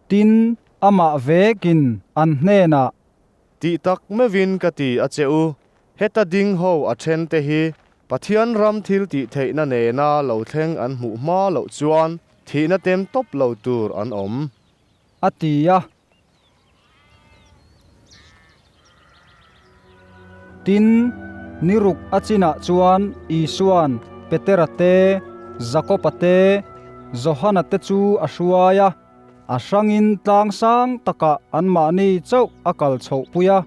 Tin, amah vekin an hnenah. Tih tak meuhin ka ti a che u, heta ding ho a then te hi Pathian ram thil tih theihna nena lo thleng an hmuh hma loh chuan thihna tem tawp lo tur an awm. A ti a. Tin, ni ruk a chinah chuan Isua'n Petera te, Jakoba te, Johana te chu a hruai a. A hrangin tlang sang takah anmahni chauh a kal chhohpui a,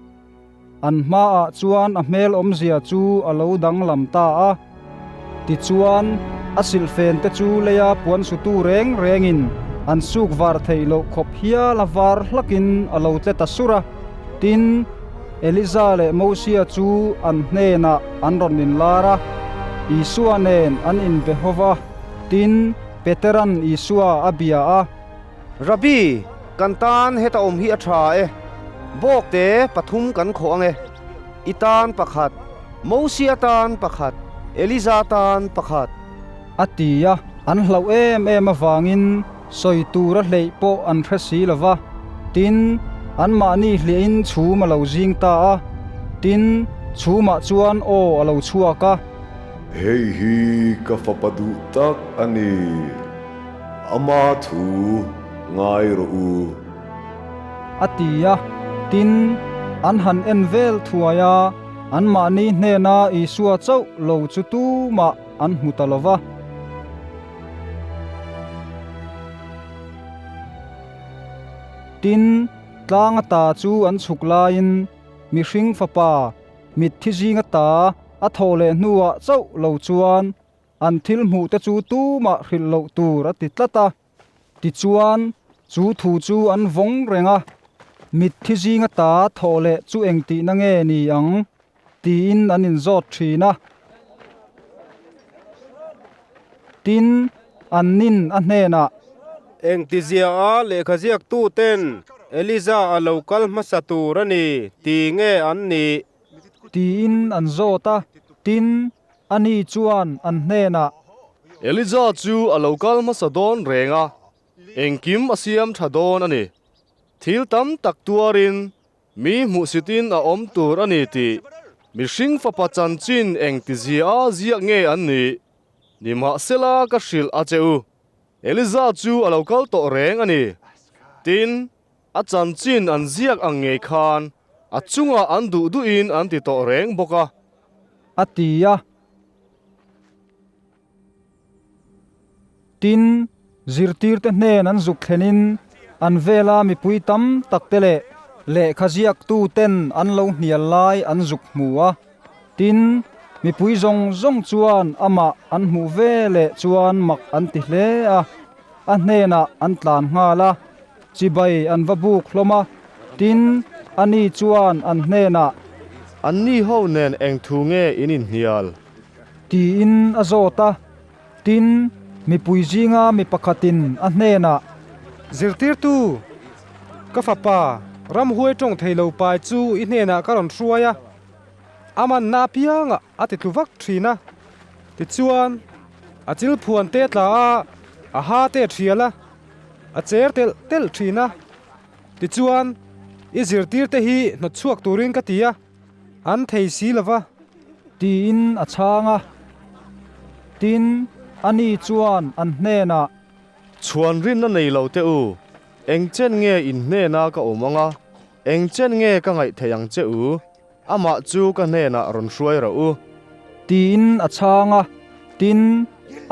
an hmaah chuan a hmel awmzia chu a lo danglam ta a. Tichuan, a silhfen te chu leia puan sutu reng rengin an suk var theih loh khawp hial a var hlakin a lo tle ta sur a. Tin, Eliza leh Mosia chu an hnenah an rawn inlar a, Isua nen an inbe ho va. Tin, Petera'n Isua a bia a. Rabbi, kan tan heta awm hi a tha e. Bawkte pathum kan khawh ang e. I tan pakhat, Mosia tan pakhat, Eliza tan pakhat. A ti a, an hlauh em em avangin sawi tur a hleih pawh an hre si lo va. Tin, anmahni hliahin chhum a lo zing ta a. Tin, chhumah chuan aw a lo chhuak a. Hei hi ka fapa duh tak a ni, ama thu ngai rawh u. A ti a, tin, an han en vel thuai a, anmahni hnena Isua chauh lo chu tumah an hmu ta lo va. Tin, tlang ata chu an chhuk laiin mihring fapa Mitthi zinga ta a thawh leh hnuah chauh lo chuan an thil hmuh te chu tumah hrilh loh tur a ti tlat a. Tichuan, chu thu chu an vawng reng a, Mitthi zinga ta thawh leh chu engtihna nge ni ang? tiin an inzawt thin a. Tin, an nin a hnenah. Engtizia a lehkha ziaktuten Eliza a lo kal hmasa tur a ni ti nge an nih? Tiin an zawt a. Tin, ani chuan an hnenah. Eliza chu a lo kal hmasa dawn reng a, engkim a siam tha dawn a ni. Thil tam tak tuarin Mi hmuhsitin a awm tur a ni tih mihring fapa chanchin engtizia a ziak nge an nih? Nimahsela ka hrilh a che u, Eliza chu a lo kal tawh reng a ni. Tin, a chanchin an ziak ang ngei khan a chungah an duh duhin an ti tawh reng bawk a. A ti a. Tin, zirtirte hnen an zuk thlenin an vela mipui tam takte leh lehkha ziaktuten an lo hnial lai an zuk hmu a. Tin, mipui zawng zawng chuan amah an hmuh ve leh chuan mak an ti hle a, a hnenah an tlan nghal a, chibai an va buk hlawm a. Tin, ani chuan an hnenah. Anni ho nen eng thu nge in inhnial? Tiin a zawt a. Tin, mipui zinga mi pakhatin a hnenah. Zirtirtu, ka fapa, ramhuai tawng thei lo pai chu i hnenah ka rawn hruai a, a manna apiangah a ti tlu vak thin a. Tichuan, a chil phuan te tla a, a ha te thial a, a cher telh telh thin a. Tichuan, i zirtirte hi hnawtchhuak turin ka ti a. An thei si lo va. Tiin a chhang a. Tin, ani chuan an hnenah. Chhuan rinna nei lo teh u, eng chen nge in hnena ka awm ang a, eng chen nge ka ngaih theih ang che u? Amah chu ka hnenah rawn hruai rawh u. Tiin a chhang a. Tin,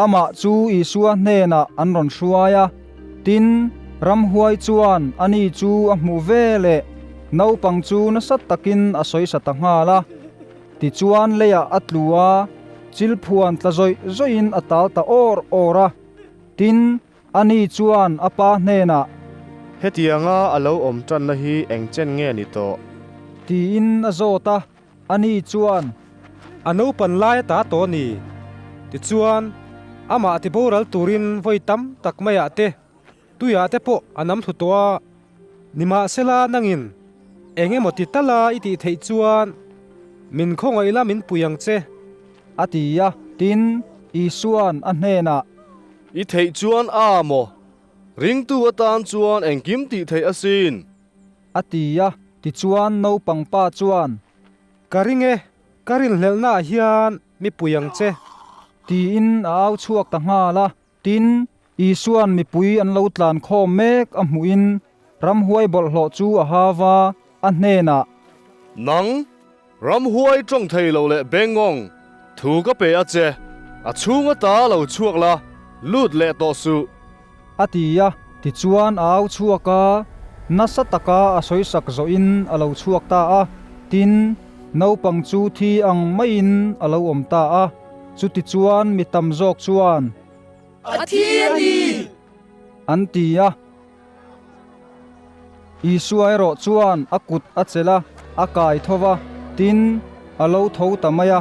amah chu Isua hnenah an rawn hruai a. Tin, ramhuai chuan ani chu a hmuh ve leh naupang chu nasa takin a sawisa ta nghal a. Tichuan leiah a tlu a, chilphuan tla zawih zawihin a tal ta awr awr a. Tin, ani chuan a pa hnenah. Hetianga a lo awm tanna hi eng chen nge ni tawh? Tiin a zawt a. Ani chuan, A naupan lai ata tawh a ni. Tichuan, amah tiboral turin vawi tam tak maiah te, tuiah te pawh a nam thlu tawh a. Nimahsela nangin eng emaw ti tala i tih theih chuan min khawngaih la min pui ang che. A ti a. Tin, Isua'n a hnenah, I theih chuan a maw? Ringtu atan chuan engkim tih theih asin. A ti a, tichuan naupang pa chuan. Ka ring e, ka rinhlelhnaah hian mi pui ang che. Tiin a au chhuak ta nghal a. Tin, Isua'n mipui an lo tlan khawm mek a hmuhin ramhuai bawlhhlawh chu a hau a, a hnenah. Nang, ramhuai tawng thei lo leh bengngawng, thu ka pe a che, a chhung ata lo chhuak la, lut leh tawh suh. A ti a, tichuan a au chhuak a, nasa taka a sawisak zawhin a lo chhuak ta a. Tin, naupang chu thi ang maiin a lo awm ta a. Chutichuan mi tam zawk chuan. A thi a ni! An ti a. Isua erawh chuan a kut a chelh a, a kai tho va, tin, a lo tho ta mai a.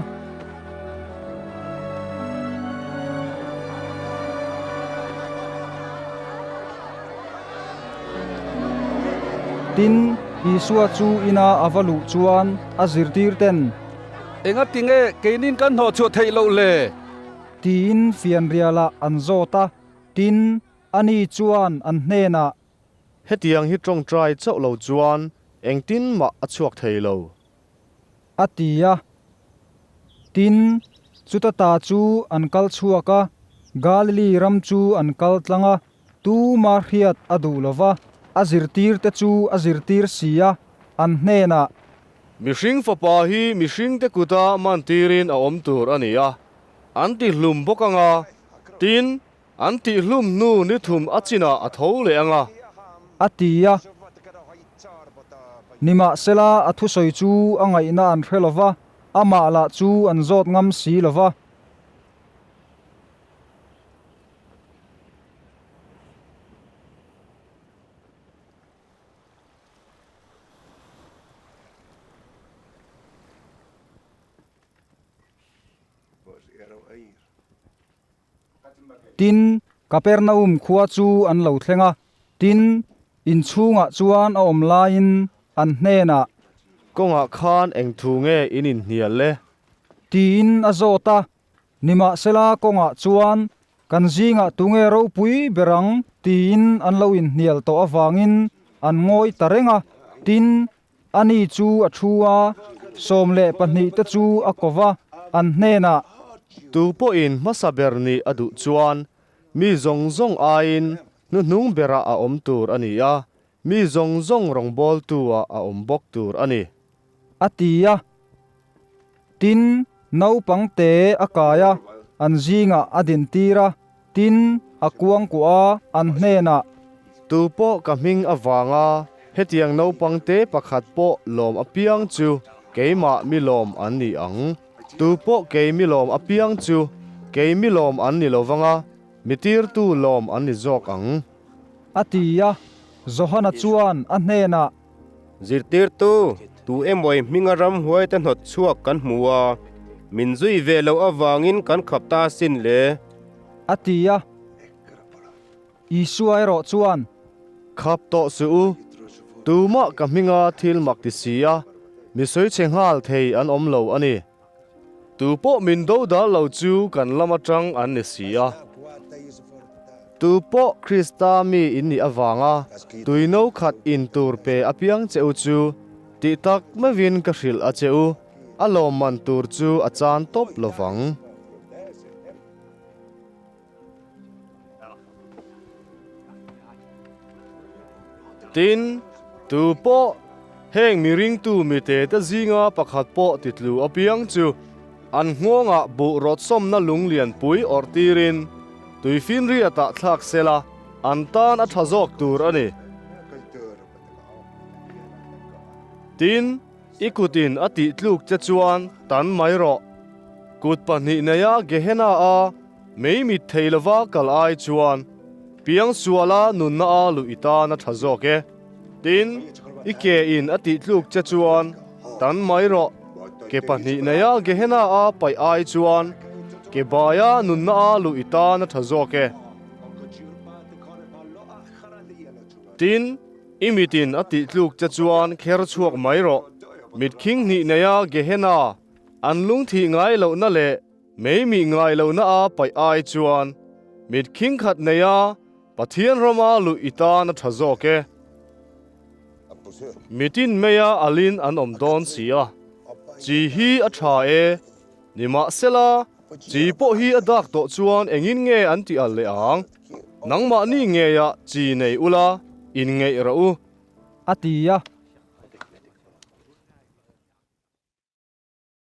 Tin, Isua chu ina a va luh chuan a zirtirten. Engatinge keinin kan hnawhchhuah theih loh le? Tiin fianrialah an zawt a, tin, ani chuan an hnenah. Hetiang hi tawngtai chauh lo chuan engtin mah a chhuak thei lo. A ti a. Tin, chuta ta chu an kal chhuak a, Galili ram chu an kal tlang a, tuma hriat a duh lo va, a zirtirte chu a zirtir si a, an hnenah. Mihring fapa hi mihringte kuta mantirin a awm tur a ni a, an tihlum bawk ang a, tin, an tihlum hnu ni thum a chinah a tho leh ang a. A ti a. Nimahsela a thusawi chu a ngaihna an hre lo va, amah lah chu an zawt ngam si lo va. Tin, Kapernaum khua chu an lo thleng a, tin, inchhungah chuan a awm laiin an hnenah. Kawngah khan eng thu nge in inhnial e? Tiin a zawt a. Nimahsela kawngah chuan kan zingah tunge ropui ber ang tiin an lo inhnial tawh avangin an ngawi ta reng a. Tin, ani chu a thu a, 12 te chu a ko va, an hnenah. Tu pawhin hmasa ber nih a duh chuan mi zawng zawng aiin hnuhnung berah a awm tur a ni a, mi zawng zawng rawngbawltu-ah a awm bawk tur a ni. A ti a. Tin, naupang te a kai a, an zingah a dintir a, tin, a kuangkuah a, an hnenah. Tu pawh ka hming avanga hetiang naupang te pakhat pawh lawm apiang chu keimah mi lawm an ni ang. Tu pawh kei mi lawm apiang chu kei mi lawm an ni lovanga, mi tirtu lawm an ni zawk ang. A ti a, Johana chuan a hnenah. Zirtirtu, tu emaw hminga ramhuaite hnawt chhuak kan hmu a, min zui ve loh avangin kan khap ta asin le. A ti a. Isua erawh chuan. Khap tawh suh u, tumah ka hminga thil mak ti si a, mi sawi chhe nghal thei an awm lo a ni. Tu pawh min do dal lo chu kan lam atang an ni si a. Tu pawh Krista mi in nih avanga tui no khat in tur pe apiang che u chu tih tak meuhin ka hrilh a che u, a lawmman tur chu a chan tawp lovang. Tin, tu pawh heng mi ringtu mite te zinga pakhat pawh titlu apiang chu an nghawngah buh rawtsawmna lung lianpui awrh tirin tuifinriatah thlak sela an tan a tha zawk tur a ni. Tin, i kutin a tihtluk che chuan tan mai rawh. Kut pahnih neia Gehenna-a Mei mit thei lova kal ai chuan piang suala nunna a luh i tan a tha zawk e. Tin, i ke in a tih tluk che chuan tan mai rawh. Ke pahnih neia Gehenna a paih ai chuan ke baia nunna a luh i tan a tha zawk e. Tin, i mitin a tih tluk che chuan kher chhuak mai rawh. Mit khing hnih neia Gehenna an lungthih ngai lohna leh Mei mih ngai lohna a paih ai chuan mit khing khat nei a, Pathian rama luh i tan a tha zawk e. Mitin meia alin an awm dawn si a, chi hi a tha e. Nimahsela, chi pawh hi a dak tawh chuan engin nge an tih al leh ang? Nangmahni ngeiah chi nei ula, inngeih rawh u. A ti a.